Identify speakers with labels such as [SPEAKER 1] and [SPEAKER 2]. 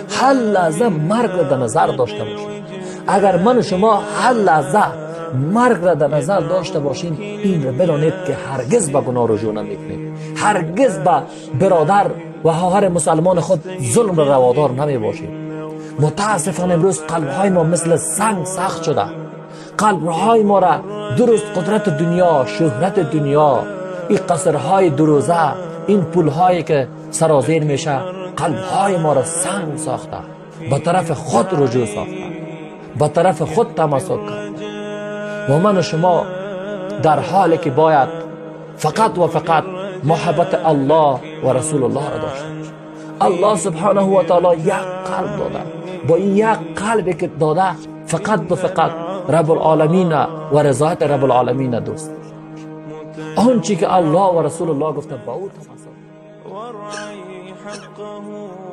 [SPEAKER 1] هر لحظه مرگ را در نظر داشته باشیم. اگر من و شما هر لحظه مرگ را در نظر داشته باشیم، این را بدانید که هرگز به گناه رجوع نمیکنید، هرگز به برادر و خواهر مسلمان خود ظلم را روادار نمی باشیم. متاسفانه امروز قلبهای ما مثل سنگ سخت شده. قلبهای ما را درست قدرت دنیا، شهرت دنیا، این قصرهای دروزه، این پولهایی که سرازیر میشه، قلبهای ما را سنگ ساخته، به طرف خود رجوع ساخته، به طرف خود تمسک کرده. و من و شما در حالی که باید فقط و فقط محبت الله و رسول الله را داشته باشیم. الله سبحانه و تعالی یک قلب داده، با این یک قلبی که داده فقط و فقط رب العالمین و رضایت رب العالمین دوست. آنچه که الله و رسول الله گفته با او تمسک.
[SPEAKER 2] وارعي حقه.